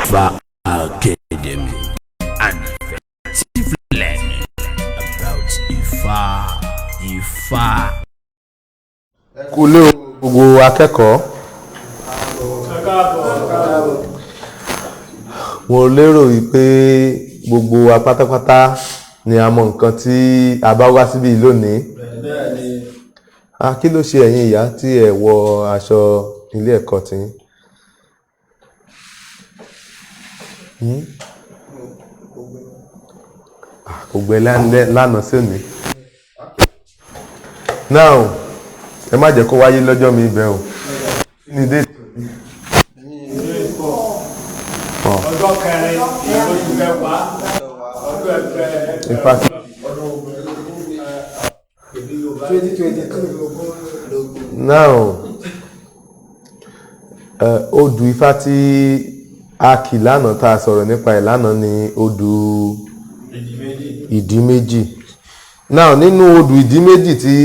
Ifa Academy, an effective learning about Ifa. Ifa. Ẹ kú ilé o gbogbo akẹ́kọ̀ọ́. Mo lérò wípé gbogbo wa pátápátá ni a mọ nǹkan tí a bá wá síbí lónìí. Ah, kí ló ṣe ẹ̀yin ìyá tí ẹ wọ aṣọ ilé ẹ̀kọ́ tiyín? Hmm? Ah, kò gbẹ lánàá sí òní. Now, ẹ má jẹ́ kó wáyé lọ́jọ́ mi bẹ́ẹ̀ o. Kí ni déètì òní? Ọjọ́ kẹrin oṣù kẹwàá ọdún ẹgbẹ́ In fact, 2022. Now, odù Ifá tí a kì lánàá tá a sọ̀rọ̀ nípa ẹ̀ lánàá ni odù ìdí méjì. Now, nínú odù ìdí méjì tí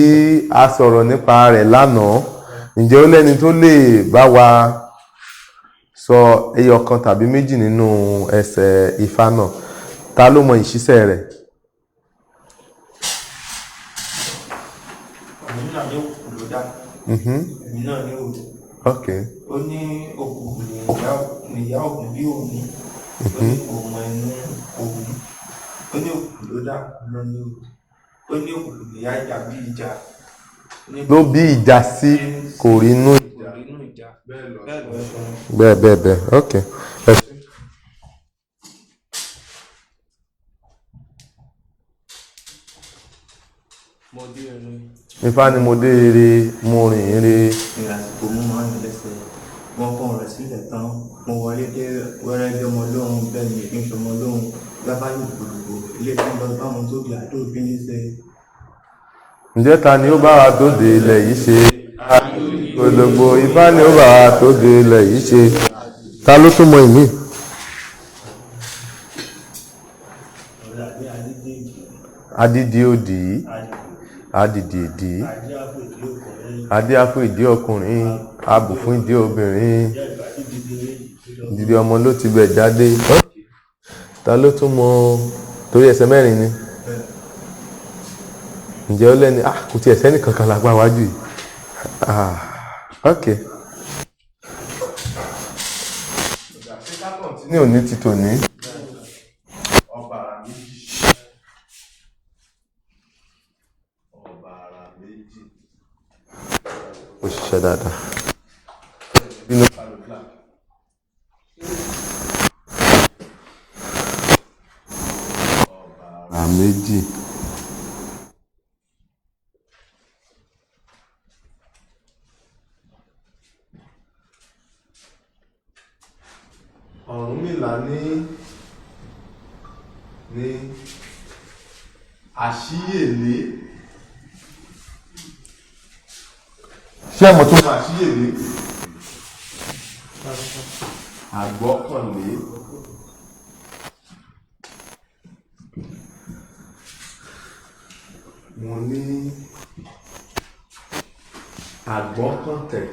a sọ̀rọ̀ nípa rẹ̀ lánàá, ǹjẹ́ ó lẹ́ni tó lè bá wa sọ ẹyọ kan tàbí méjì nínú ẹsẹ̀ Ifá náà? Ta ló mọ ìṣísẹ̀ rẹ̀? Èmi náà ní òkùnkùn ló dá. Èmi náà ní òru. Ok. Ó ní òkùnkùn nìyá ògùn bí òun. Ó ní òun ẹnu òun. Ó ní òkùnkùn ló dá, òun náà ní òru. Ó ní òkùnkùn nìyá ìjà bí ìjà. Ó ní Ló bí ìjà sí kò rí inú. Kò rí inú ìjà. Bẹ́ẹ̀ lọ sọ. Bẹ́ẹ̀ bẹ́ẹ̀ bẹ́ẹ̀, ok. Ẹ ṣé. Mo dé ẹnu. Ifá ni mo dé ire, mo rìn ire. Ìrìn àsìkò mú máa ń rìn lẹ́sẹ̀. Wọ́n kọ́ rẹ̀ sílẹ̀ tán. Mo wọlé dé wẹ́rẹ́ bí ọmọ lóhùn, bẹ́ẹ̀ ni èmi ṣọmọ lóhùn. Lábáyé gbòdògbò ilé tí ń lọ bá wọn tó di àdó òfin ní ṣe. Ǹjẹ́ ta ni ó bá wa tó de ilẹ̀ yìí ṣe? Gbogbo Ifá ni ó bá wa tó de ilẹ̀ yìí ṣe. Ta ló tún mọ ìmí? Adídi òdì, adìdì ìdí, adíáfún ìdí ọkùnrin, abù fún ìdí obìnrin, ìdí ọmọ ló ti bẹ̀ jáde. Ta ló tún mọ torí ẹsẹ̀ mẹ́rin ni? Ǹjẹ́ ó lẹ́ni? Ah, kò tiẹ̀ sẹ́ni kankan lápá wájú yìí. Ah, ok. Ní òní ti tòní. Ọ̀bàrà méjì. Ọ̀bàrà méjì. Ó ṣiṣẹ́ dáadáa. Bínú. Ọ̀bàrà méjì. Ọ̀rúnmìlà ní àṣíyèlé. Ṣé ẹ mọ̀ tó mọ àṣíyèlé? Àgbọ́kànlé. Mo ní àgbọ́kàntẹ̀.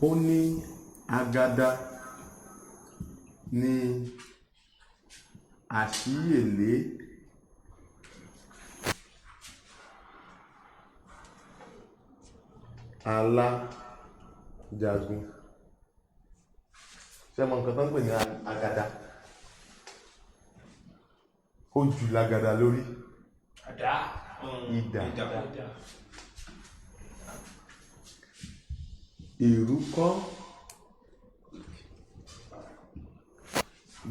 Ó ní agada ní àṣíyèlé. Alájagun. Ṣé ẹ mọ nǹkan tó ń pè ní agada? Ó jù lágada lórí. Idà. Èrúkọ́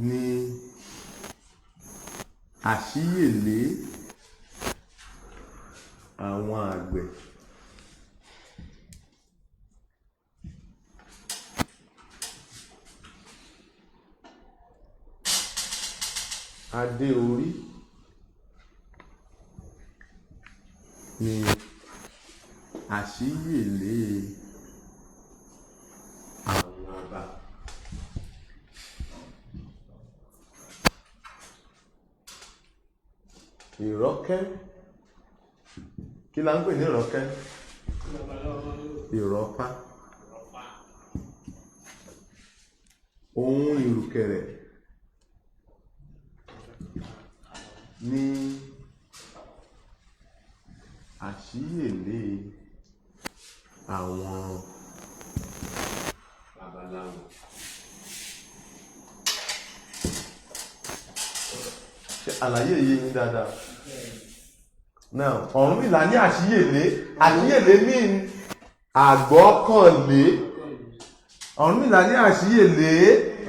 ni àṣíyèlé àwọn àgbẹ̀. Adé orí ni àṣíyèlé àwọn ọba. Ìrọ́kẹ́. Kí la ń pè ní ìrọ́kẹ́? Ìrọ́pá. Òun ìrùkẹ̀rẹ̀ ní àṣíyèlé àwọn babaláwo. Ṣé àlàyé yìí yín dáadáa? Now, Ọ̀rúnmìlà ní àṣíyèlé. Àṣíyèlé mean àgbọ́kànlé. Ọ̀rúnmìlà ní àṣíyèlé.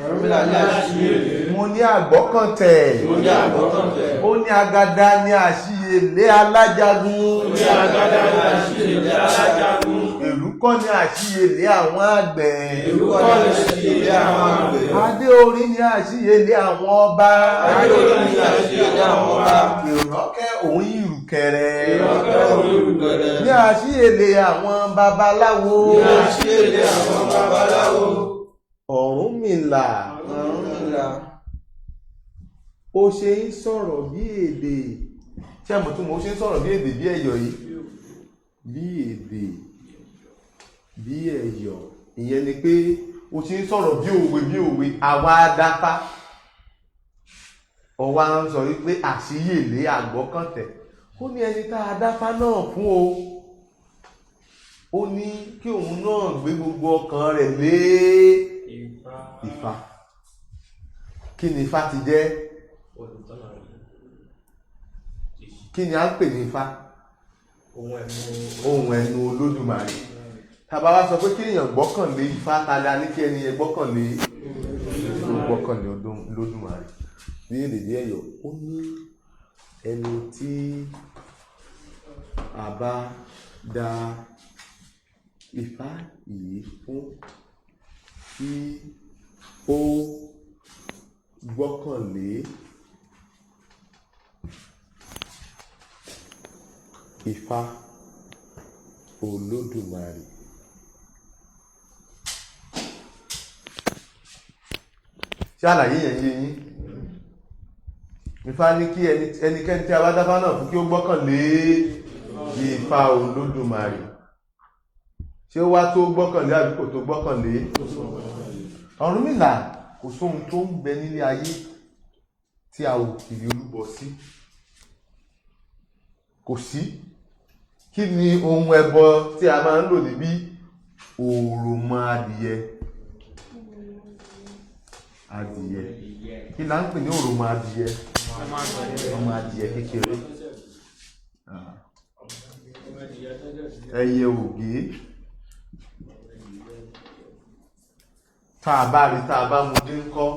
Ọ̀rúnmìlà ní àṣíyèlé. Mo ní àgbọ́kàntẹ̀. Mo ní àgbọ́kàntẹ̀. Ó ní agada ní àṣíyèlé alájagun. Ó ní agada ní àṣíyèlé alájagun. Èrúkọ́ ní àṣíyèlé àwọn àgbẹ̀. Èrúkọ́ ní àṣíyèlé àwọn àgbẹ̀. Adé orí ní àṣíyèlé àwọn ọba. Adé orí ní àṣíyèlé àwọn ọba. Ìrọ́kẹ́ òun ìrùkẹ̀rẹ̀. Ìrọ́kẹ́ òun ìrùkẹ̀rẹ̀. Ní àṣíyèlé àwọn babaláwo. Ní àṣíyèlé àwọn babaláwo. Ọ̀rúnmìlà. Ọ̀rúnmìlà. Ó ṣe ń sọ̀rọ̀ bí èdè. Ṣé àmọ̀ tí mo ṣe ń sọ̀rọ̀ bí èdè bí ẹ̀yọ̀ yìí? Bí èdè bí ẹ̀yọ̀. Ìyẹn ni pé ó ṣe ń sọ̀rọ̀ bí òwe bí òwe àwa adáfá. Ọwa ń sọ wípé àṣíyèlé àgbọ́kàntẹ̀. Ó ní ẹni tá a dáfá náà fún o. Ó ní kí òun náà gbé gbogbo ọkàn rẹ̀ lé Ifá. Kí ni Ifá ti jẹ́? Kí ni a ń pè ní Ifá? Ohun ẹnu Olódùmarè. Tá bá wá sọ pé kí èèyàn gbọ́kànlé Ifá, ta la ní kí ẹni yẹn gbọ́kànlé? Gbọ́kànlé Olódùmarè. Ní èdè díẹ̀ yọ, ó ní ẹni tí a bá dá Ifá yìí fún kí ó gbọ́kànlé Ifá Olódùmarè. Ṣé àlàyé yẹn yé yín? Ifá ní kí ẹnikẹ́ni tí a bá dáfá náà fún kí ó gbọ́kànlé Ifá Olódùmarè. Ṣé ó wá tó gbọ́kànlé àbí kò tó gbọ́kànlé? Ọ̀rúnmìlà kò sóhun tó ń bẹ nílé ayé tí a ò kiri rúbọ sí. Kò sí. Kí ni ohun ẹbọ tí a máa ń lò níbí? Òròmọ adìyẹ. Adìyẹ. Kí la ń pè ní òròmọ adìyẹ? Ọmọ adìyẹ kékeré. Ẹyẹ ògé. Tá a bá rí tá a bá mu dé ńkọ́.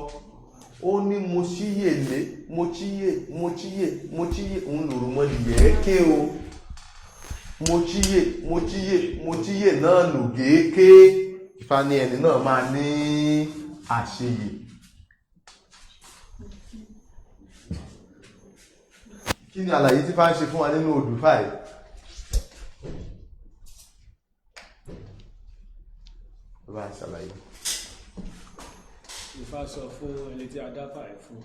Ó ní mo ṣíyè lé, mo chíyè, mo chíyè, mo chíyè, òun lòròmọ adìyẹ ké o. Mo chíyè, mo chíyè, mo chíyè náà lògé ké. Ifá ní ẹni náà máa ní àṣeyè. Kí ni àlàyé tí Ifá ń ṣe fún wa nínú odù Ifá yìí? Bá a ṣàlàyé. Ifá sọ fún ẹni tí a dáfá ẹ̀ fún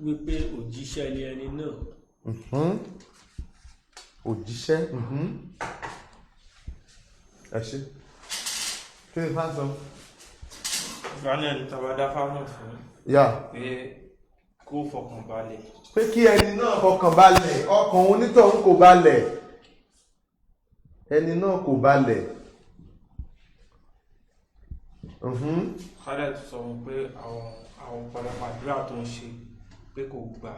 wípé òjíṣẹ́ ni ẹni náà. Òjíṣẹ́. Ẹ ṣé. Kí ni Ifá sọ? Ifá ní ẹni tá a bá dáfá náà fún Yà. pé kó fọkàn balẹ̀. Pé kí ẹni náà fọkàn balẹ̀, ọkàn onítọ̀hún kò balẹ̀. Ẹni náà kò balẹ̀. Kálẹ̀ tún sọ fún pé àwọn ọ̀pọ̀lọpọ̀ àdúrà tó ń ṣe pé kò gbà.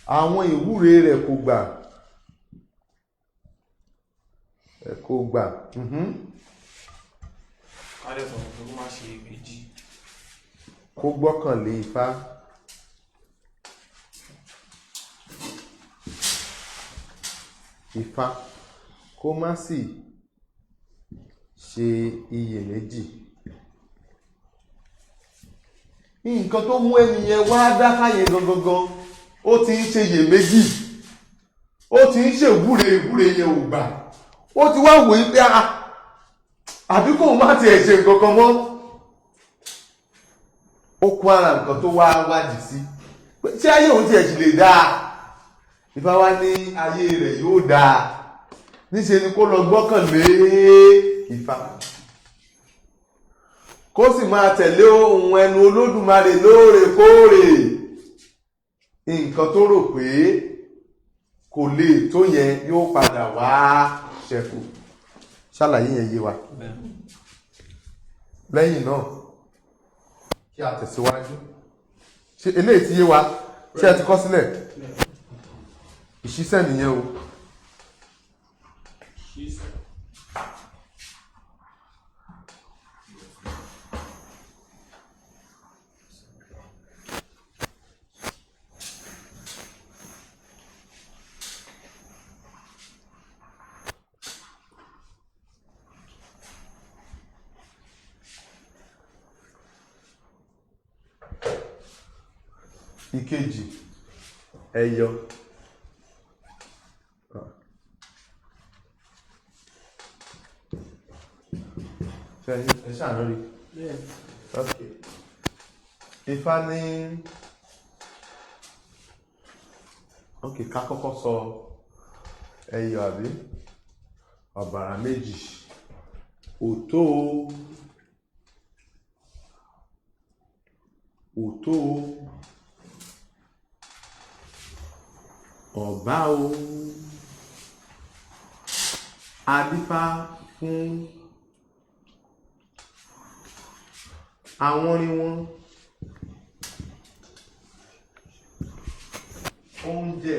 Àwọn ìwúre rẹ̀ kò gbà. Kò gbà. Kálẹ̀ sọ fún pé kó má ṣe iyèméjì. Kó gbọ́kànlé Ifá. Ifá kó má sì ṣe iyèméjì. Nǹkan tó mú ẹnìyẹn wá dáfá yẹn gangan, ó ti ń ṣe iyèméjì, ó ti ń ṣèwúre, ìwúre yẹn ò gbà. Ó ti wá wòó pé àbí kóun má tiẹ̀ ṣe nǹkan kan mọ́. Ó kó ara nǹkan tó wá wádìí sí pé ṣé ayé òun tiẹ̀ sì lè dáa. Ifá wá ní ayé rẹ̀ yóò dáa. Níṣe ni kó lọ gbọ́kàn lé Ifá, kó sì máa tẹ̀lé ohun ẹnu Olódùmarè lóòrèkóòrè. Nǹkan tó rò pé kò lè tó yẹn yóò padà wá ṣẹ́kù. Ṣàlàyé yẹn yé wa. Lẹ́yìn náà, kí a tẹ̀síwájú. Ṣé eléyìí ti yé wa? Ṣé ẹ ti kọ sílẹ̀? Ìṣísẹ̀ nìyẹn o. Ìkejì, ẹyọ. Ṣé ẹ ṣàánú rí? Ok. Ifá ní, ok, ká kọ́kọ́ sọ ẹyọ àbí ọ̀bàrà méjì. Òtó òtó ọ̀bá o, adífá fún àwọn rí wọn oúnjẹ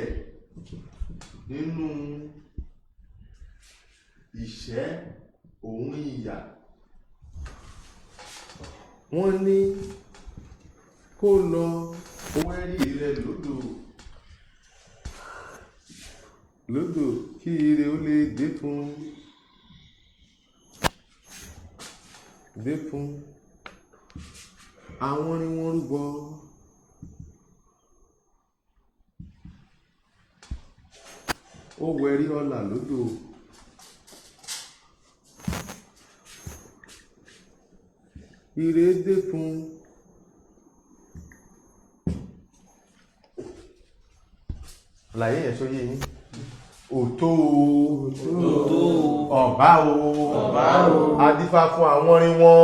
nínú ìṣẹ́ òun ìyà. Wọ́n ní kó lọ wẹ́rí rẹ̀ lódò lódò kí ire ó lè dé fún dé fún. Àwọn ni wọ́n rúbọ. Ó wẹrí ọlà lódò. Ire dé fún. Àlàyé yẹn ṣó yé yín? Òtó ọ̀bá o, adífá fún àwọn rí wọn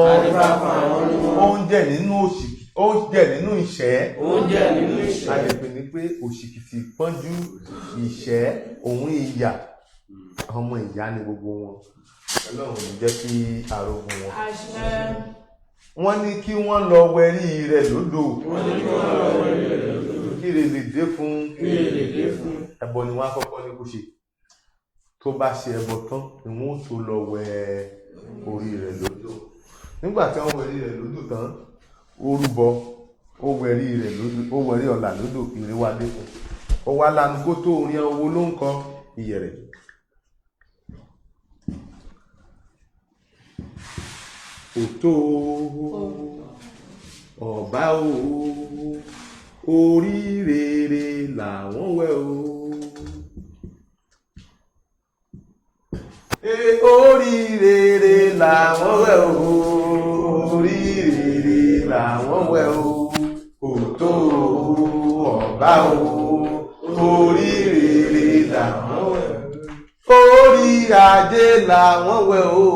oúnjẹ nínú òṣì, oúnjẹ nínú ìṣẹ́. Oúnjẹ nínú ìṣẹ́. A lè pè ní pé òṣìkìtì, ìpọ́njú, ìṣẹ́ òun ìyà, ọmọ ìyá ni gbogbo wọn. Ọlọ́run ò ní jẹ́ kí arógun wọn. Wọ́n ní kí wọ́n lọ wẹrí rẹ̀ lódò kí ire lè dé fún. Ẹbọ ni wọ́n á kọ́kọ́ ní kó ṣe. Tó bá ṣe ẹbọ tán ni wọ́n ó tó lọ wẹ orí rẹ̀ lódò. Nígbà tí wọ́n wẹrí rẹ̀ lódò tán, ó rúbọ, ó wẹrí rẹ̀ lódò, ó wẹrí ọ̀là lódò, ire wá dé fún. Ó wá lanu kó tó orin owó ló ń kọ ìyẹ̀rẹ̀. Òtó ọ̀bá o, orí rere làwọn wẹ̀ o. Orí rere làwọn wẹ̀ o, orí rere làwọn wẹ̀ o. Òtó ọ̀bá o, orí rere làwọn wẹ̀ o. Orí ajé làwọn wẹ̀ o,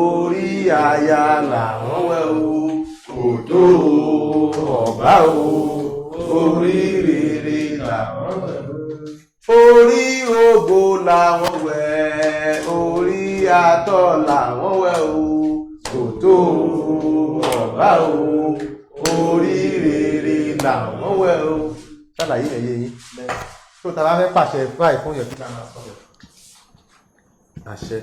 orí aya làwọn wẹ̀ o. Òtó ọ̀bá o, orí rere làwọn wẹ̀ o. Orí ògo làwọn wẹ̀, orí atọ́ làwọn wẹ̀ o. Òtó ọ̀bá o, orí rere làwọn wẹ̀ o. Ṣàlàyé ẹ̀yẹ yín tó ta bá fẹ́ pàṣẹ fáì fún yẹn kí ká máa sọ̀rọ̀ àṣẹ.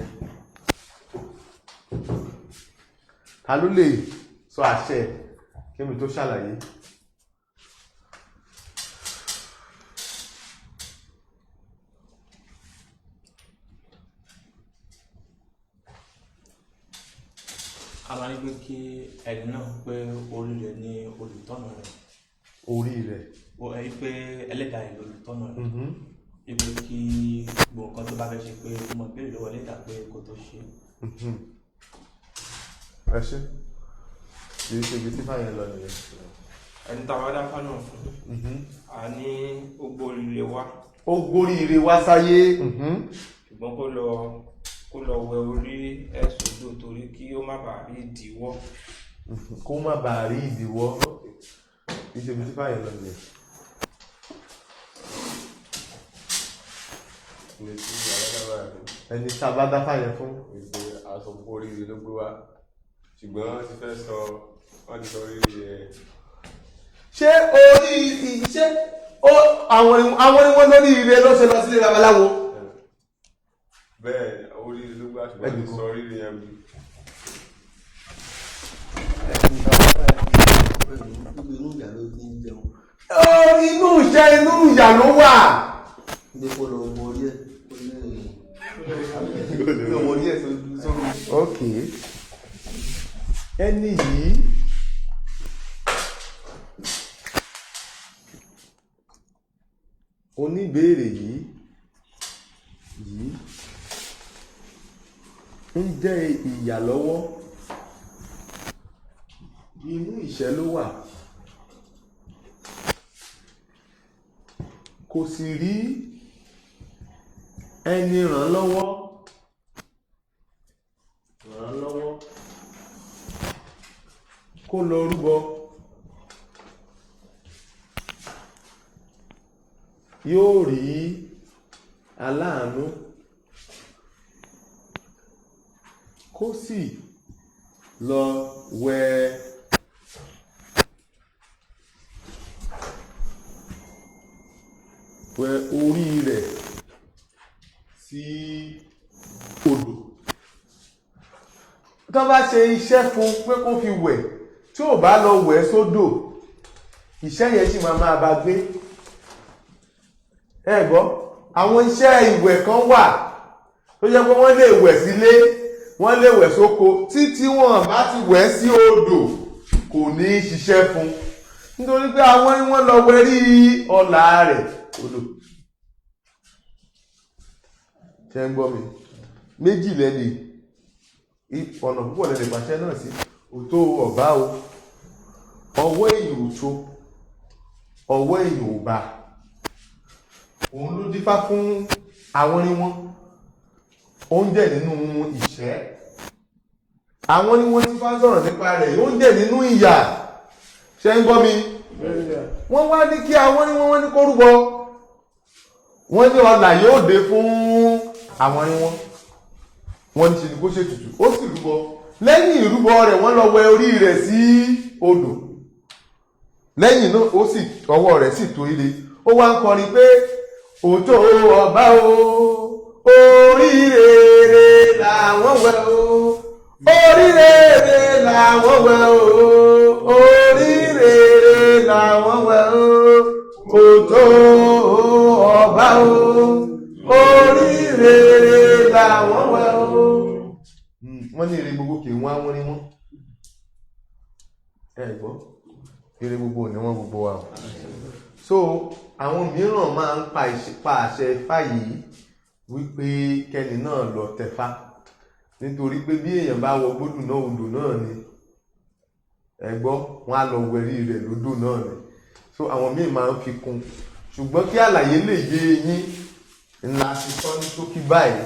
Ta ló lè sọ àṣẹ kémi tó ṣàlàyé? A máa ní pé kí ẹni náà pé orí rẹ̀ ní olùtọ́nà rẹ̀. Orí rẹ̀. Ó ẹ pé ẹlẹ́dàá rẹ̀ lolùtọ́nà rẹ̀, wípé kí gbogbo nǹkan tó bá fẹ́ ṣe pé kó mọ béèrè lọ́wọ́ ẹlẹ́dàá pé kó tó ṣe. Ẹ ṣe, kì í ṣe ibi tí fáyẹn lọ nìyẹn. Ẹni tá a wá dáfá náà fún, a ní ó gbóríire wá. Ó gbóríire wá sáyé. Ṣùgbọ́n kó lọ wẹ orí ẹ̀ sódò torí kí ó má bàa rí ìdíwọ́. Kó má bàa rí ìdíwọ́. Kì í ṣe ibi tí fáyọ̀ lọ nìyẹn. Ilé tí alágbára rẹ̀. Ẹni tá a bá dá fáyẹ̀ fún. Ìpè aṣọ oríire ló gbé wá, ṣùgbọ́n wọ́n ti fẹ́ sọ, wọ́n ti sọ oríire ẹ̀. Ṣé orí ṣé ó àwọn ni wọ́n lórí ire ló ṣe lọ sílé babaláwo? Bẹ́ẹ̀, oríire ló gbé wá, ṣùgbọ́n wọ́n ti sọ oríire yẹn bí. Inú ìyá ló ti ń jẹun. Inú ìṣẹ́, inú ìyà ló wà. Ní kó lọ mọ orí ẹ̀, kó lè lọ mọ orí ẹ̀ sórí. Ok, ẹni yìí oníbèèrè yìí ń jẹ́ ìyà lọ́wọ́, inú ìṣẹ́ ló wà, kò sì rí ẹni ràn án lọ́wọ́ kó lọ rúbọ, yóò rí aláàánú, kó sì lọ wẹ orí rẹ̀ sí odò. Tó bá ṣe iṣẹ́ fún pé kó fi wẹ̀, tí ò bá lọ wẹ̀ sódò, iṣẹ́ yẹn sì máa máa bá gbé. Ẹ gbọ́, àwọn iṣẹ́ ìwẹ̀ kan wà tó jẹ́ pé wọ́n lè wẹ̀ sílé, wọ́n lè wẹ̀ sóko, títí wọ́n bá ti wẹ̀ sí odò, kò ní í ṣiṣẹ́ fún, nítorí pé àwọn ni wọ́n lọ wẹ̀ rí ọlà rẹ̀ odò. Ṣe ń gbọ́ mi? Méjì lẹ́lẹ̀, ọ̀nà púpọ̀ lẹ́lẹ̀ pàṣẹ náà sí òtó ọ̀bá o. Ọwọ́ èyàn ò tó, ọwọ́ èyàn ò bá. Òun ló dífá fún àwọn ní wọn oúnjẹ nínú ìṣẹ́, àwọn ní wọ́n ti fá sọ̀rọ̀ nípa rẹ̀, oúnjẹ nínú ìyà. Ṣe ń gbọ́ mi? Wọ́n wá ní kí àwọn ní wọ́n ní kó rúbọ, wọ́n ní ọlà yóò dé fún àwọn ní wọ́n ní ṣe ni kó ṣètùtù. Ó sì rúbọ. Lẹ́yìn ìrúbọ rẹ̀, wọ́n lọ wẹ orí rẹ̀ sí odò. Lẹ́yìn náà, ó sì ọwọ́ rẹ̀ sì tó ire. Ó wá ń kọrin pé òótọ́ ọba o, orí rere làwọn wẹ̀ o, orí rere làwọn wẹ̀ o, orí rere làwọn wẹ̀ o, òótọ́ ọba o, orí rere làwọn wẹ̀ o. Wọ́n ní ire gbogbo kì í wọ́n á wọ́n ní wọ́n. Ẹ gbọ́, ire gbogbo ò ní wọ́n gbogbo wa o. So àwọn mìíràn máa ń pa àṣẹ Ifá yìí wípé kẹ́ni náà lọ tẹ̀fá, nítorí pé bí èèyàn bá wọ gbódù náà, odò náà ni. Ẹ gbọ́, wọ́n á lọ wẹ̀rí rẹ̀ lódò náà ni. So àwọn míì máa ń fi kún, ṣùgbọ́n kí àlàyé lè yé yín ńlá ti sọ ní ṣókí báyìí.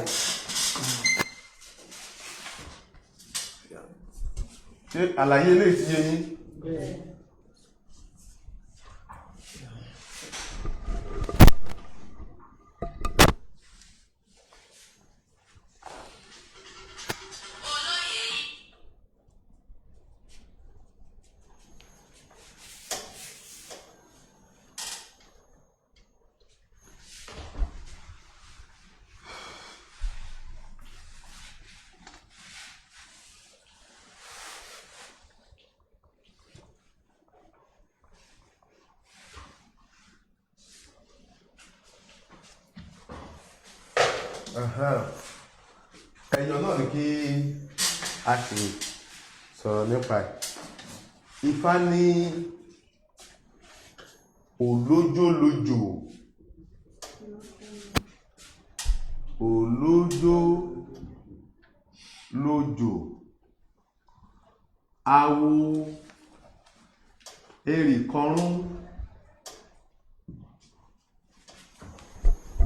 Ṣé àlàyé lè ti yé yín? Ẹyọ náà ni kí a sì sọ̀rọ̀ nípa ẹ̀. Ifá ní olójólójò, olójólójò, awo erìkọrún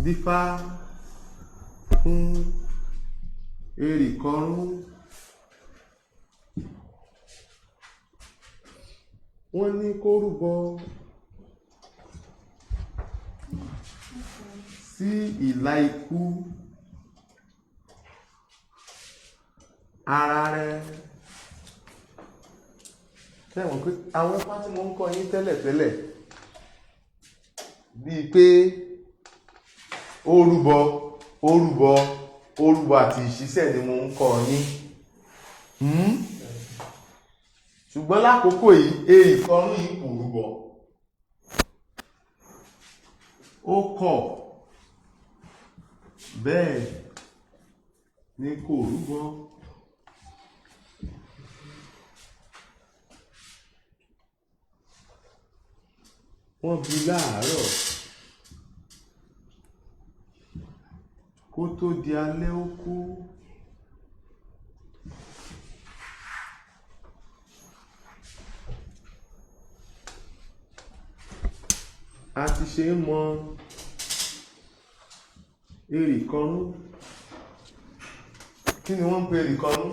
dífá Fún erìkọrún, wọ́n ní kó rúbọ sí ìlà ikú ara rẹ̀. Tẹ́wọ̀n pé àwọn ipá tí mo ń kọ́ yín tẹ́lẹ̀tẹ́lẹ̀ bíi pé ó rúbọ, ó rúbọ, ó rúbọ àti ìṣiṣẹ́ ni mo ń kọ́ yín. Ṣùgbọ́n lákòókò yìí, erìkọrún yìí kò rúbọ, ó kọ̀ bẹ́ẹ̀ ni kò rúbọ. Wọ́n bí láàárọ̀ kó tó di alẹ́, ó kú. A ti ṣe é mọ erìkọrún. Kí ni wọ́n ń pè erìkọrún?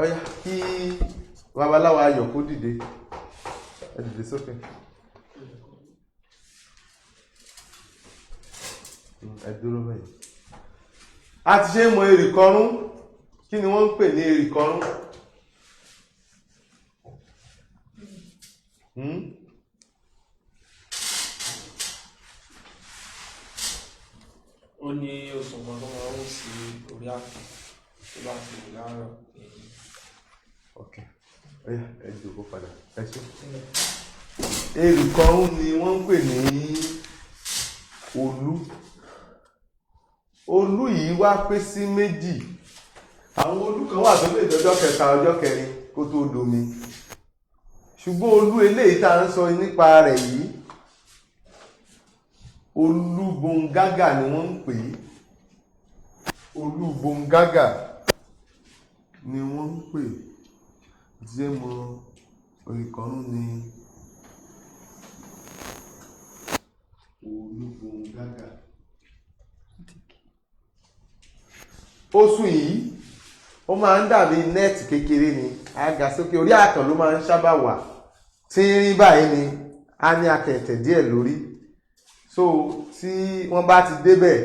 Ọ̀yá, kí babaláwo ayọ̀ kó dìde. Ẹ dìde sókè. Ẹ dúró bẹ́ẹ̀. A ti ṣe é mọ erìkọrún. Kí ni wọ́n ń pè ní erìkọrún? Hmm? Ó ní oṣù kan tó máa ń sí orí àpò tó bá ti wù láàárọ̀ èyí. Ok, ọ̀yá, ẹ jòkó padà. Ẹ ṣé. Erìkọrún ni wọ́n ń pè ní olú. Olú yìí wá pé sí méjì. Àwọn olú kan wà tó lè dọjọ́ kẹta, ọjọ́ kẹrin kó tó domi, ṣùgbọ́n olú eléyìí tá à ń sọ nípa rẹ̀ yìí, olúgbòǹgágà ni wọ́n ń pè é. Olúgbòǹgágà ni wọ́n ń pè é. Tí ẹ mọ erìkọrún ni olúgbòǹgágà. Oṣù yìí, ó máa ń dàbí nẹ́ẹ̀tì kékeré ni, á ga sókè, orí àtàn ló máa ń sábà wà, tínrín báyìí ni, á ní akẹ̀tẹ̀ díẹ̀ lórí. So tí wọ́n bá ti débẹ̀,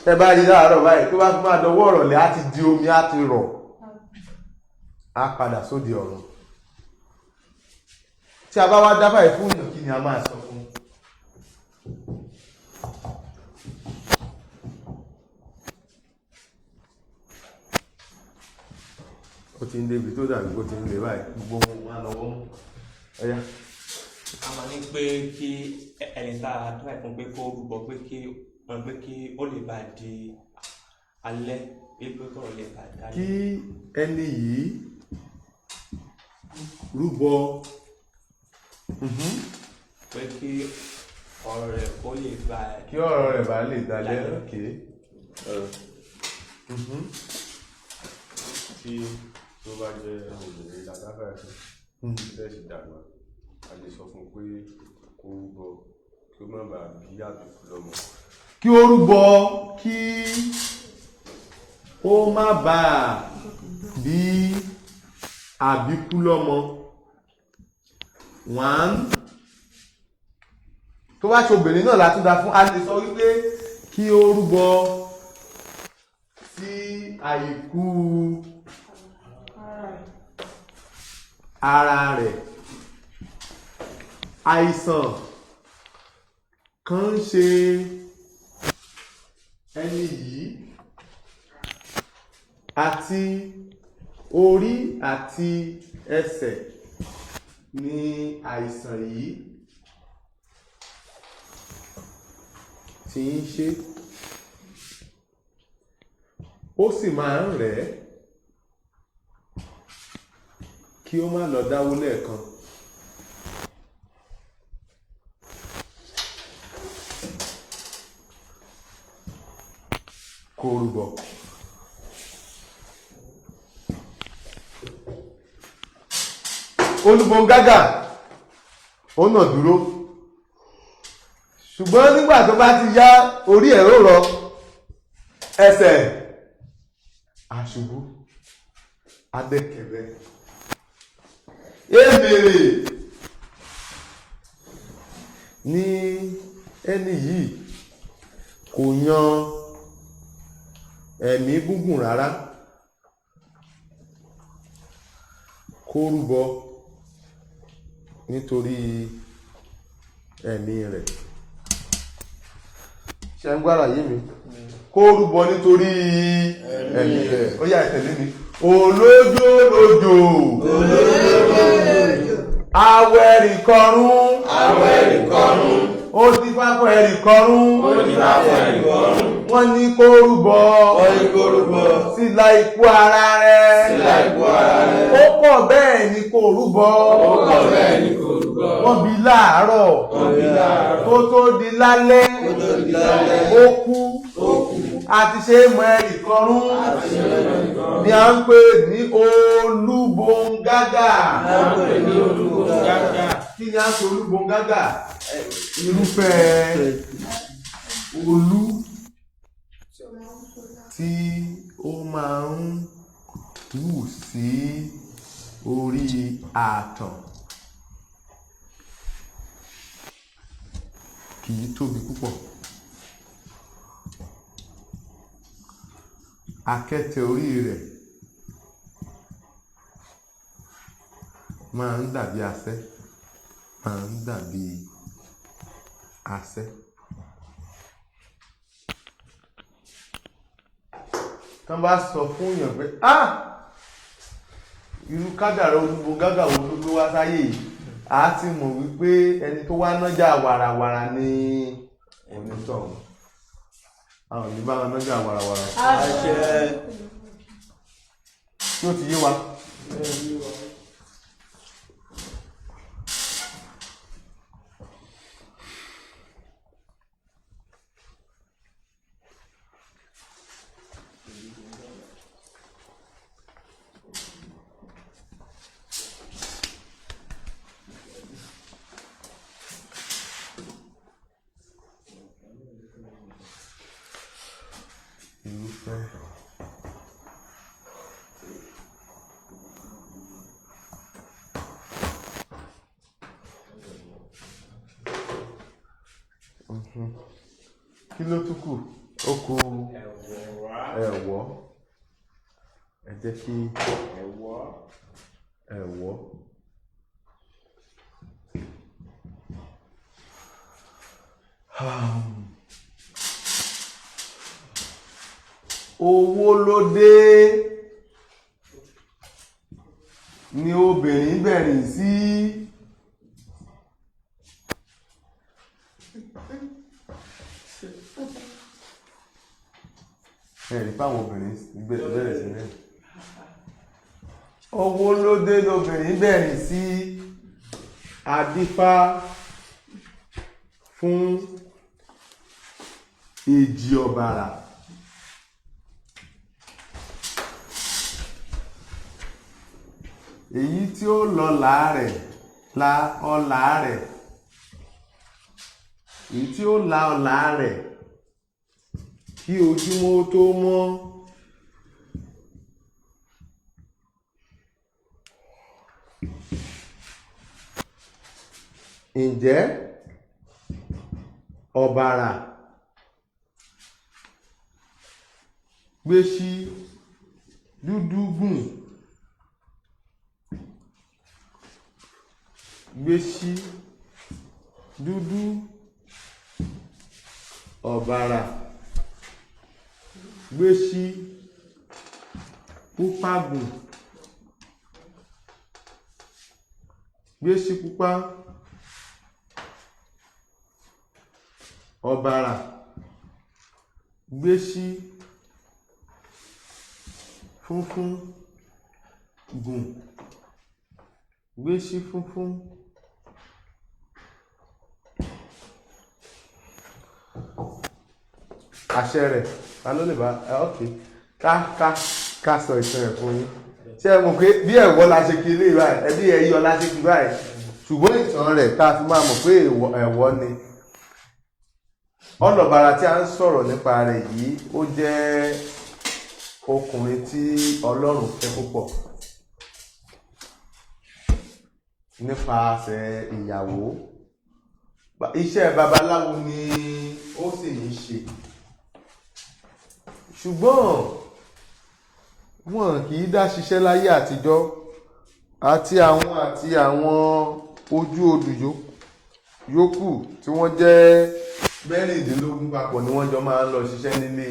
tẹ́ bá rí láàárọ̀ báyìí, tó bá fi máa dọwọ́ ọ̀rọ̀lẹ́, á ti di omi, á ti rọ̀, á padà sóde ọ̀run. Tí a bá wá dábàá yìí fún èèyàn, kí ni a máa sọ fún un? Ó ti ń débi tó dàbí bó ti ń lè báyìí, gbogbo wọn wà lọ́wọ́ mú. Ọ̀yá. A máa ní pé kí ẹni tá a dábàá fún pé kó rúbọ, pé kí ó lè bá di alẹ́, pé kọ́rọ̀ lè bá dalẹ̀. Kí ẹni yìí rúbọ. Pé kí ọ̀rọ̀ rẹ̀ kó lè bá Kí ọ̀rọ̀ rẹ̀ bá lè dalẹ̀. Ok. Tí tó bá jẹ́ obìnrin látàfẹ́ fún tó dẹ̀ sì dàgbà, a lè sọ fún un pé kó rúbọ kí ó má bàa bí àbíkú lọ́mọ. Kí ó rúbọ kí ó má bàa bí àbíkú lọ́mọ. One, tó bá ṣe obìnrin náà látúndà fún, a lè sọ wípé kí ó rúbọ sí àìkú ara rẹ̀. Àìsàn kan ń ṣe ẹni yìí, àti orí àti ẹsẹ̀ ni àìsàn yìí tí ń ṣe, ó sì máa ń rẹ̀ ẹ́ kí ó má lọ dáwó lẹ́ẹ̀kan. Kó rúbọ. Olúbọ̀ngágà ó nà dúró. Ṣùgbọ́n nígbà tó bá ti yá, orí ẹ̀ ó rọ, ẹsẹ̀ àṣubú adẹ́kẹ̀rẹ́ èmèrè ní ẹni yìí kò yan ẹ̀mí gúngùn rárá, kó rúbọ nítorí ẹ̀mí rẹ̀. Ṣe ń gbára yé mi? Kó rúbọ nítorí ẹ̀mí rẹ̀. Ó yá, ẹ tẹ̀lé mi. Olójó lójó, awẹ́rì kọrún, ó ti fáfọ́ ẹ̀rì kọrún, wọ́n ní kó rúbọ sílá ikú ara rẹ̀, ó pọ̀ bẹ́ẹ̀ ni kò rúbọ. Wọ́n bí láàárọ̀, kó tó di lálẹ́ ó kú. Àti ṣe mọ ẹ̀rì kọrún ni à ń pè ní olúbongágà. Kí ni à ń pè olúbongágà? Irúfẹ́ olú tí ó máa ń wù sí orí ààtàn, kì í tóbi púpọ̀. Akẹ́tẹ̀ orí rẹ̀ máa ń dàbí asẹ́, máa ń dàbí asẹ́. Tán bá sọ fún èèyàn pé, ah, irú kádàrá olúbongágà wo ló gbé wá sáyé yìí, a ti mọ̀ wípé ẹni tó wá nájà wàràwàrà ni onítọ̀hún. Àwọn ò ní bá wọn nájà wàràwàrà. Tí ó ti yé wa. Irúfẹ́ Kí ló tún kù? Ó kù ẹ̀wọ́. Ẹ jẹ́ kí ẹ̀wọ́. Owó ló dé ni obìnrin bẹ̀rẹ̀ sí. Ẹ̀rí fáwọn obìnrin bẹ̀rẹ̀ sí ní owó ló dé lobìnrin bẹ̀rẹ̀ sí. Adífá fún èjì ọ̀bàrà. Èyí tí ó lọ láàrẹ̀ la ọlà rẹ̀, èyí tí ó la ọlà rẹ̀ kí ojúmọ́ ó tó mọ́. Ǹjẹ́ ọ̀bàrà gbéṣí dúdú gùn, gbéṣí dúdú, ọ̀bàrà gbéṣí pupa gùn, gbéṣí pupa, ọ̀bàrà gbéṣí funfun gùn, gbéṣí funfun. Àṣẹ rẹ̀, ta ló lè bá ẹ? Ok, ká sọ ìtàn ẹ̀ fún yín. Ṣé ẹ mọ̀ pé bí ẹ̀wọ́ la ṣe kiri báyìí, ẹbí ẹyọ la ṣe kiri báyìí, ṣùgbọ́n ìtàn rẹ̀ tá a fi máa mọ̀ pé ẹ̀wọ́ ni. Ọlọ́bàrà tí a ń sọ̀rọ̀ nípa rẹ̀ yìí, ó jẹ́ ọkùnrin tí Ọlọ́run fẹ́ púpọ̀ nípasẹ̀ ìyàwó. Iṣẹ́ babaláwo ni ó sì ń ṣe, ṣùgbọ́n wọn kì í dá ṣiṣẹ́ láyé àtijọ́ àti àwọn ojú odù yòókù tí wọ́n jẹ́ 16 papọ̀ ni wọ́n jọ máa ń lọ ṣiṣẹ́ nílé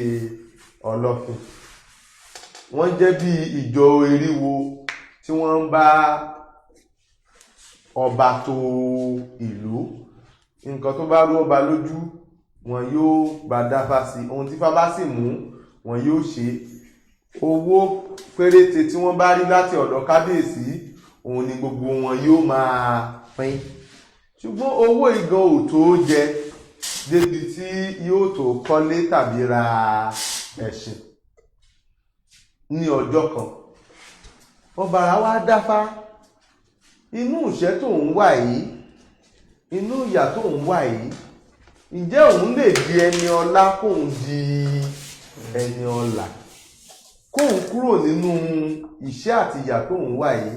Ọlọ́fin. Wọ́n jẹ́ bí ìjọ eriwo tí wọ́n ń bá ọba tó ìlú. Nǹkan tó bá rú ọba lójú, wọn yóò bá dáfá sí. Ohun tí Ifá bá sì mú, wọn yóò ṣe. Owó péréte tí wọ́n bá rí láti ọ̀dọ̀ kábíyèsí, òun ni gbogbo wọn yóò máa pín. Ṣùgbọ́n owó ìgan ò tó jẹ débi tí yóò tó kọ́lé tàbí ra ẹṣin. Ní ọjọ́ kan, Ọ̀bàrà wá dáfá: inú ìṣẹ́ tó ń wà yìí, inú ìyà tó ń wà yìí, ǹjẹ́ òun lè di ẹni ọlá, kóun di ẹni ọlà, kóun kúrò nínú ìṣẹ́ àti ìyà tó ń wà yìí?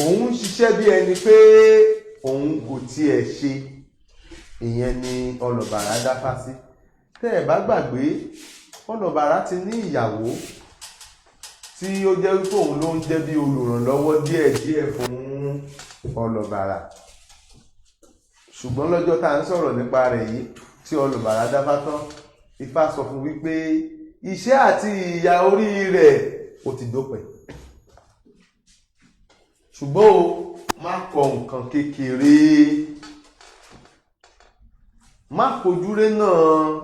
Òun ń ṣiṣẹ́ bí ẹni pé òun kò tiẹ̀ ṣe. Ìyẹn ni Ọlọ́bàrà dáfá sí. Tẹ́ ẹ̀ bá gbàgbé, Ọlọ́bàrà ti ní ìyàwó tí ó jẹ́ wípé òun ló ń jẹ́ bí olùrànlọ́wọ́ díẹ̀díẹ̀ fún Ọlọ́bàrà. Ṣùgbọ́n lọ́jọ́ tá à ń sọ̀rọ̀ nípa rẹ̀ yìí, tí Ọlọ́bàrà dáfá tán, Ifá sọ fún wípé iṣẹ́ àti ìyà orí rẹ̀ ó ti dópin, ṣùgbọ́n o má kọ nǹkan kékeré, má fojúré náà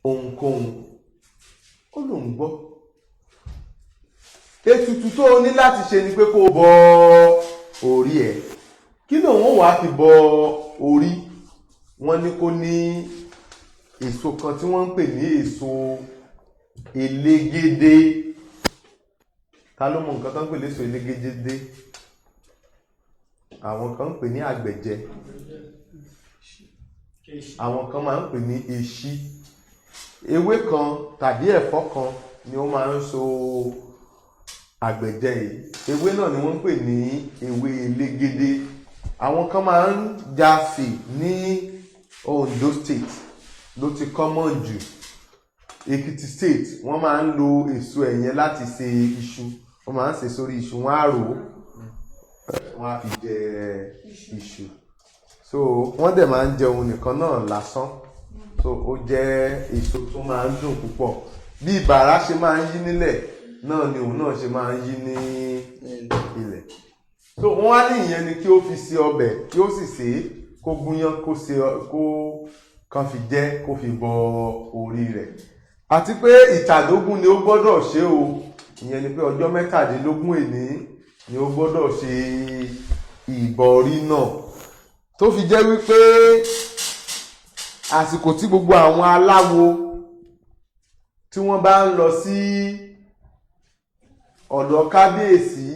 ohunkóhun. Ó lòun gbọ́. Ètùtù tó o ní láti ṣe ni pé kó o bọ orí ẹ̀. Kí lòun ó wàá fi bọ orí? Wọ́n ní kó ní èso kan tí wọ́n ń pè ní èso elégédé. Ta ló mọ nǹkan tó ń pè léso elégédé? Àwọn kan ń pè ní àgbẹ̀jẹ, àwọn kan máa ń pè ní eṣí. Ewé kan tàbí ẹ̀fọ́ kan ni ó máa ń so àgbẹ̀jẹ yìí. Ewé náà ni wọ́n ń pè ní ewé elégédé. Àwọn kan máa ń já sí ní Ondo State ló ti common jù. Èkìtì State, wọ́n máa ń lo èso ẹ̀yẹn láti ṣe iṣu. Wọ́n máa ń ṣe sórí iṣu, wọ́n á rò ó, wọ́n á fi jẹ iṣu. So wọ́n dẹ̀ máa ń jẹun nìkan náà lásán. So ó jẹ́ èso tó máa ń dùn púpọ̀. Bí bàrà ṣe máa ń yí nílẹ̀ náà ni òun náà ṣe máa ń yí ní ilẹ̀. So wọ́n á ní ìyẹn ni kí ó fi ṣe ọbẹ̀, kí ó sì sè é, kó gúnyán, kó ṣe, kó kàn fi jẹ, kó fi bọ orí rẹ̀. Àti pé ìtàdógún ni ó gbọ́dọ̀ ṣe o. Ìyẹn ni pé ọjọ́ 17 èní ni ó gbọ́dọ̀ ṣe ìbọrí náà, tó fi jẹ́ wípé àsìkò tí gbogbo àwọn aláwo tí wọ́n bá ń lọ sí ọ̀dọ̀ kábíyèsí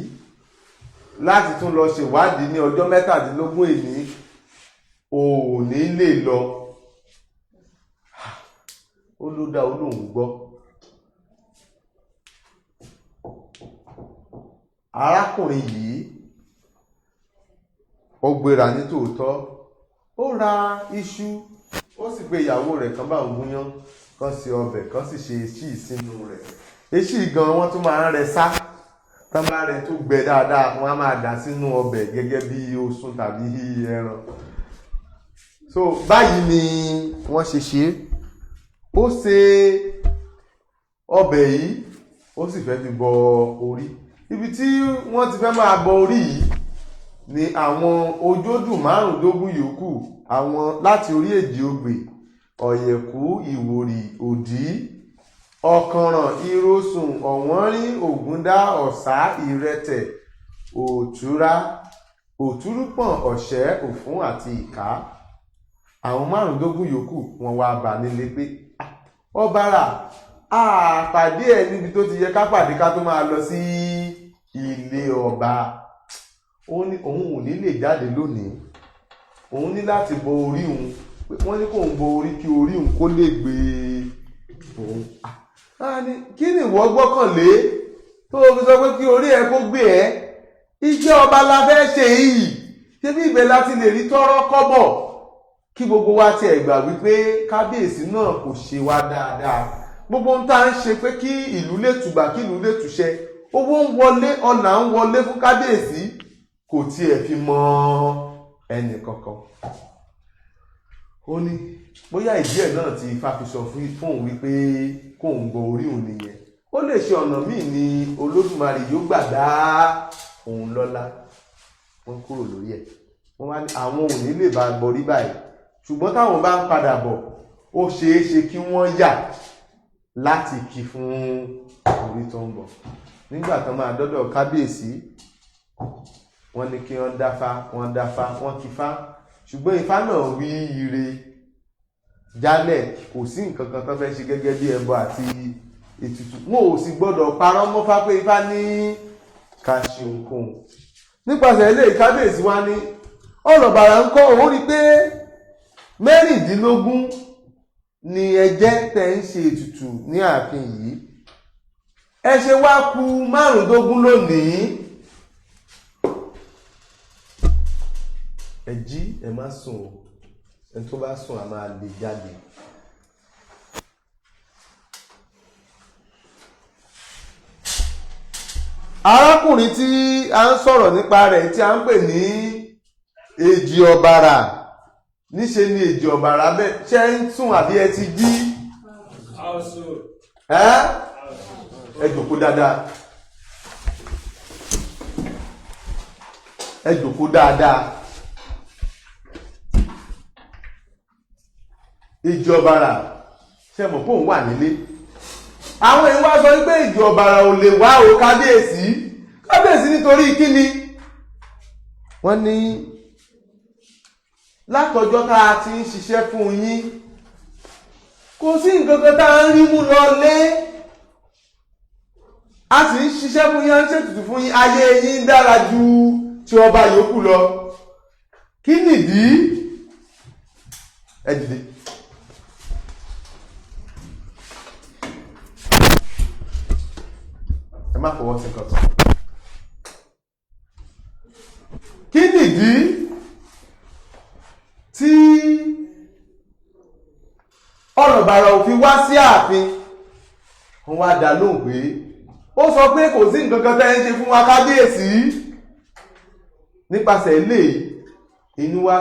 láti tún lọ ṣèwádìí ní ọjọ́ 17 èní, ò ní lè lọ. Ó ló dá, ó lóun gbọ́. Arákùnrin yìí, ó gbéra ní tòótọ́, ó ra iṣu, ó sì pe ìyàwó rẹ̀ kan bá òun gúnyán, kan ṣe ọbẹ̀, kan sì ṣe eṣí sínú rẹ̀. Eṣí gan, wọ́n tún máa ń rẹ sá tán bá rẹ tó gbẹ dáadáa, wọ́n á máa dà sínú ọbẹ̀ gẹ́gẹ́ bí osùn tàbí ẹran. So báyìí ni wọ́n ṣe ṣe é. Ó ṣe ọbẹ̀ yìí, ó sì fẹ́ fi bọ orí. Ibi tí wọ́n ti fẹ́ máa bọ orí yìí ni àwọn ojódù 15 yòókù, àwọn láti orí Èjì Ogbè, Ọ̀yẹ̀kú, Ìwòrì, Òdí, Ọ̀kànràn, Ìrosùn, Ọ̀wọ́nrín, Ògúndá, Ọ̀sá, Ìrẹtẹ̀, Òtúrá, Òtúrúpọ̀n, Ọ̀ṣẹ́, Òfún àti Ìká. Àwọn 15 yòókù wọn wá bà nílé pé, "Ọ̀bàrà, a pàdé ẹ̀ níbi tó ti yẹ ká pàdé ká tó máa lọ sí ilé ọba." Ó ní òun ò ní lè jáde lónìí, òun ní láti bọ orí òun. Pé wọ́n ní kò ń bọ orí kí orí òun kó lè gbé òun. Ah, ní kí ni ìwọ gbọ́kànlé tó o fi sọ pé kí orí ẹ kó gbé ẹ? Iṣẹ́ ọba la fẹ́ ṣe yìí, ṣé bí ibẹ̀ láti lè rí tọ́rọ́ kọ́bọ̀? Kí gbogbo wa tiẹ̀ gbà wípé kábíyèsí náà kò ṣe wá dáadáa, gbogbo ohun tá à ń ṣe pé kí ìlú lè tùbà, kí ìlú lè túṣẹ, owó ń wọlé, ọ̀nà ń wọlé fún kábíyèsí, kò tiẹ̀ fi mọ ẹnì kankan. Ó ní bóyá ìdí ẹ̀ náà tí Ifá fi sọ fóun wípé kóun gbọ́ orí òun nìyẹn. Ó lè ṣe ọ̀nà míì ni Olódùmarè yóò gbà dá òun lọ́lá. Wọ́n kúrò lórí ẹ̀, wọ́n wá ní àwọn ò ní lè bá gbọ́ rí báyìí, ṣùgbọ́n táwọn bá ń padà bọ̀, ó ṣeé ṣe kí wọ́n yà láti kí fún orí tó ń bọ̀. Nígbà tán máa dọ́dọ̀ kábíyèsí, wọ́n ní kí wọ́n dáfá, wọ́n dáfá, wọ́n kífá, ṣùgbọ́n ifá náà wí ire jálẹ̀, kò sí nǹkan kan tán fẹ́ ṣe gẹ́gẹ́ bí ẹbọ àti ètùtù. Wọn ò sì gbọ́dọ̀ parọ́ mọ́fá pé ifá ní ká ṣe ohunkóhun. Nípasẹ̀ ilé kábíyèsí wa ní ọ̀rọ̀ bàrà ń kọ́ òun rí pé 16 ni ẹjẹ́ tẹ̀ ń ṣe ètùtù ní ààfin yìí, ẹ ṣe wá kù 15 lónìí. Ẹ jí, ẹ má sùn o, ẹni tó bá sùn a máa lè jáde. Arákùnrin tí a ń sọ̀rọ̀ nípa rẹ̀ tí a ń pè ní Èjì Ọ̀bàrà, níṣe ni Èjì Ọ̀bàrà bẹ́ẹ̀ ṣe ń sùn àbí ẹ ti jí? Ẹ jòkó dáadáa, ẹ jòkó dáadáa. Èjì Ọ̀bàrà ṣe mọ̀ pé òun wà nílé. Àwọn èèyàn wá sọ wípé Èjì Ọ̀bàrà ò lè wá o kábíyèsí. Kábíyèsí nítorí kíni? Wọ́n ní látọjọ́ tá a ti ń ṣiṣẹ́ fún yín, kò sí nǹkan kan tá a ń rí mú lọ lé, a sì ń ṣiṣẹ́ fún yín, a ń ṣètùtù fún yín, ayé yín dára ju ti ọba yòókù lọ. Kí nìdí? Ẹ dìde. Ẹ má fọwọ́ sí nǹkan tán. Kí nìdí tí Ọ̀rànbàrà ò fi wá sí ààfin? Wọ́n wá dá lóhùn pé ó sọ pé kò sí nǹkan kan tẹ́ ń ṣe fún wa kábíyèsí. Nípasẹ̀ eléyìí, inú wa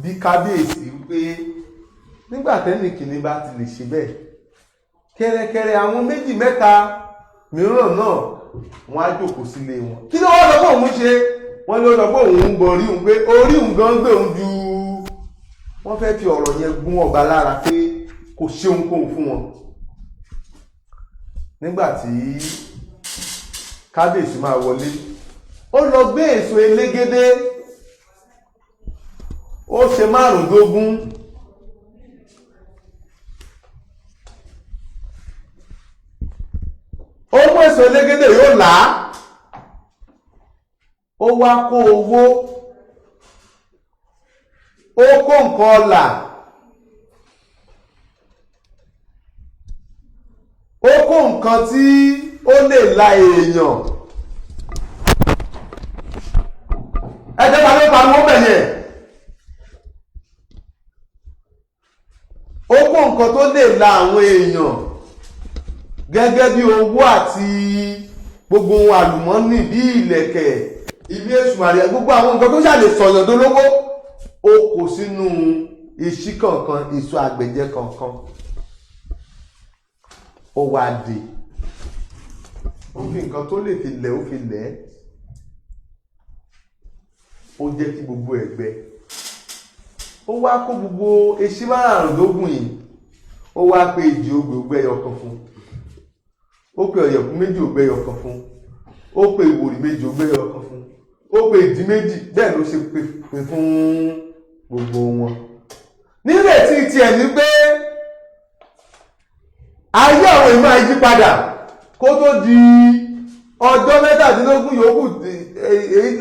bí kábíyèsí pé nígbà tẹ́nì kìíní bá ti lè ṣe bẹ́ẹ̀, kẹ́rẹ́kẹ́rẹ́ àwọn méjì mẹ́ta mìíràn náà wọ́n á jókòó sílé wọn. Kí ló wá sọ pé òun ṣe? Wọ́n ló sọ pé òun ń bọ orí òun, pé orí òun gan gbé òun ju. Wọ́n fẹ́ fi ọ̀rọ̀ yẹn gún ọba lára pé kò ṣe ohunkóhun fún wọn. Nígbà tí kábíyèsí máa wọlé, ó lọ gbé èso elégédé, ó ṣe 15. Ó mú èso elégédé yóò là á, ó wá kó owó, ó kó nǹkan ọlà, ó kó nǹkan tí ó lè la èèyàn. Ẹjẹ́ ta ló pariwo bẹ̀ yẹn? Ó kó nǹkan tó lè la àwọn èèyàn gẹ́gẹ́ bí owó àti gbogbo ohun àlùmọ́nì bí ìlẹ̀kẹ̀, ilé Èṣùmàrè, gbogbo àwọn nǹkan tó ṣàlè sọ̀yàn dolówó, ó kó sínú iṣí kankan, èso àgbẹ̀jẹ kankan. Ó wá dé, ó fi nǹkan tó lè fi lẹ̀, ó fi lẹ̀, ó jẹ́ kí gbogbo ẹ̀ gbẹ. Ó wá kó gbogbo eṣí 15 yìí, ó wá pé èjì ogbè ògbẹ́yọ kan fún, ó pe ọ̀yẹ̀kú méjì ògbẹ́yọ kan fún, ó pe ìwòrì méjì ògbẹ́yọ kan fún, ó pe ìdí méjì, bẹ́ẹ̀ ló ṣe pè fún gbogbo wọn. Nírètí tiẹ̀ ní pé ayé àwọn èèyàn máa yí padà kó tó di ọjọ́ 17 yòókù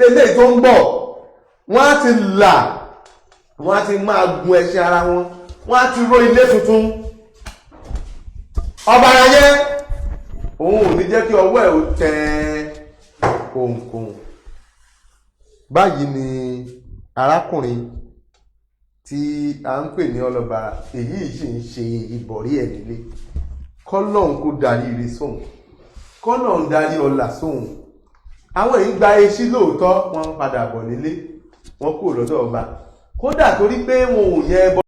eléyìí tó ń bọ̀, wọ́n á ti là, wọ́n á ti máa gun ẹṣin ara wọn, Wọ́n á ti ró ilé tuntun. Ọba ayé òun ò ní jẹ́ kí ọwọ́ ẹ̀ ó tẹ ohunkóhun. Báyìí ni arákùnrin tí a ń pè ní Ọlọ́bàrà èyí sì ń ṣe ìbọ̀rí ẹ̀ nílé. Kọ́lọ́hún kó darí ire sóhun, kọ́lọ́hún darí ọlà sóhun. Àwọn èyí gba eṣí lóòótọ́, wọ́n ń padà bọ̀ nílé, wọ́n kúrò lọ́dọ̀ ọba, kódà torí pé wọn ò yẹ ẹbọ.